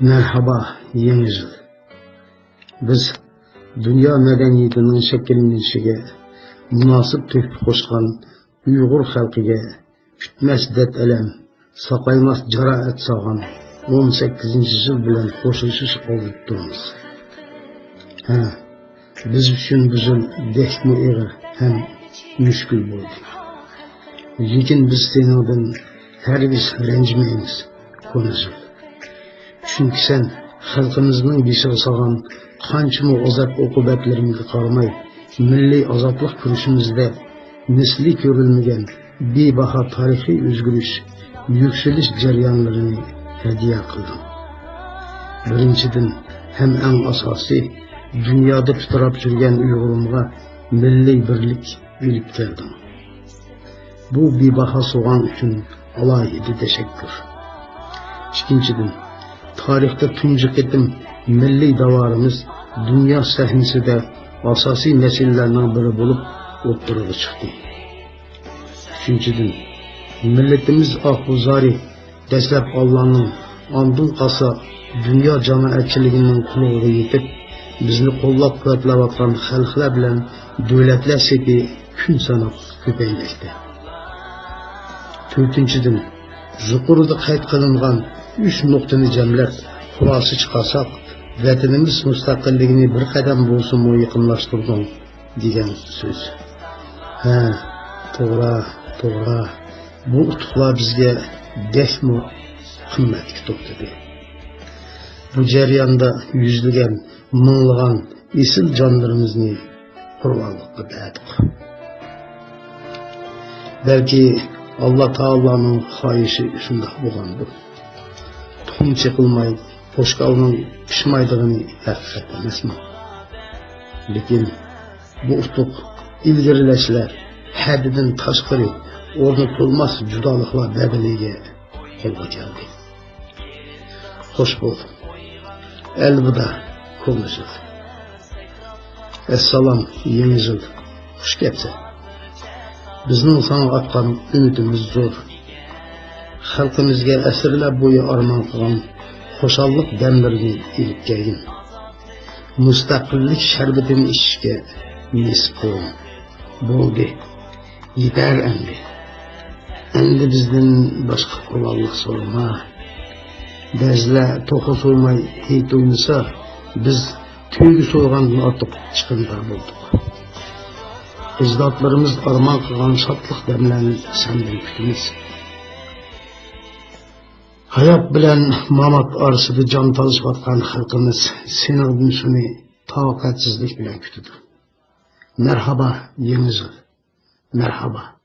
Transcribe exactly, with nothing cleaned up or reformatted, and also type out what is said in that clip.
مەرھابا، يېڭى يىل! بىز دۇنيا مەدەنىيىتىنىڭ شەكىللىنىشىگە مۇناسىپ تۆھپە قوشقان ئۇيغۇر خەلقىگە پۈتمەس دەرد-ئەلەم، ساقايماس جاراھەت سالغان ئون سەككىزىنچى يىل بىلەن خوشلىشىش ئالدىدا تۇرىمىز. ھە، بىز ئۈچۈن بۇ يىل بەكمۇ ئېغىر ھەم مۈشكۈل بولدى. لېكىن بىز سېنىڭدىن ھەرگىز رەنجىمەيمىز، كونا يىل. چۈنكى سەن خەلقىمىزنىڭ بېشىغا سالغان قانچىمۇ ئازاب-ئوقۇبەتلىرىمىزگە قارىماي، مىللىي ئازادلىق كۈرىشىمىزدە مىسلى كۆرۈلمىگەن بىباھا تارىخىي ئۆزگىرىش، يۈكسىلىش جەريانلىرىنى ھەدىيە قىلدىڭ. بىرىنچىدىن، ھەم ئەڭ ئاساسىي، دۇنيادا پىتىراپ يۈرگەن ئۇيغۇرۇمغا مىللىي بىرلىك ئېلىپ كەلدىڭ. بۇ بىباھا سوۋغاڭ ئۈچۈن ئالاھىدە تەشەككۈر. ئىككىنچىدىن، تارىختا تۇنجى قېتىم مىللىي داۋالىرىمىز دۇنيا سەھنىسىدە ئاساسىي مەسىلىلەرنىڭ بىرى بولۇپ ئوتتۇرىغا چىقتى. ئۈچىنچىدىن، مىللىتىمىز ئاھ-ئۇ زارى دەسلەپ ئاللانىڭ، ئاندىن قالسا دۇنيا جامائەتچىلىكىنىڭ قۇلىقىغا يېتىپ، بىزنى قوللاپ-قۇۋۋەتلەۋاتقان خەلقلەر بىلەن دۆلەتلەر سېپى كۈن ساناپ كۆپەيمەكتە. تۆتىنچىدىن، يۇقىرىدا قەيت قىلىنغان ئۈچ نۇقتىنى جەملەپ خۇلاسە چىقارساق، ۋەتىنىمىز مۇستەقىللىكىنى بىر قەدەم بولسىمۇ يېقىنلاشتۇردۇڭ دېگەن سۆز. ھە، توغرا، توغرا. بۇ ئۇتۇقلار بىزگە بەكمۇ قىممەتكە توختىدى. بۇ جەرياندا يۈزلىگەن، مىڭلىغان ئېسىل جانلىرىمىزنى قۇربانلىققا بەردۇق. بەلكى ئاللا تائالانىڭ خاھىشى شۇنداق بولغاندۇ. تۇخۇم چېقىلماي پوشكالنىڭ پىشمايدىغىنى ھەقىقەت ئەمەسمۇ؟ لېكىن بۇ ئۇتۇق ئىلگىرىلەشلەر، ھەددىدىن تاشقىرى ئورنىتىلماس جۇدالىقلار بەدىلىگە قولغا كەلدى. خوش بول. ئەلۋىدا، كونا يىل. ئەسسالام، يېڭى يىل. خۇش كەپسەن. بىزنىڭ ساڭا ئارتقان ئۈمىدىمىز زور. خەلقىمىزگە ئەسىرلەر بويى ئارمان قىلغان خۇشاللىق دەملىرىنى ئېلىپ كەلگىن. مۇستەقىللىك شەربىتىنى ئىچىشكە نېسىپ قىلغىن. بولدى. يېتەر ئەمدى. ئەمدى بىزدىن باشقا قۇربانلىق سورىما. بەزىلەر توخۇ سويماي ھېيت ئوينىسا، بىز تۆگە سويغاندىن ئارتۇق چىقىمدار بولدۇق. ئەجدادلىرىمىز ئارمان قىلغان شادلىق دەملەرنى سەندىن كۈتىمىز. ھايات بىلەن مامات ئارىسىدا جان تالىشىۋاتقان خەلقىمىز سېنىڭدىن شۇنى تاقەتسىزلىك بىلەن كۈتىدۇ. مەرھابا، يېڭى يىل! مەرھابا!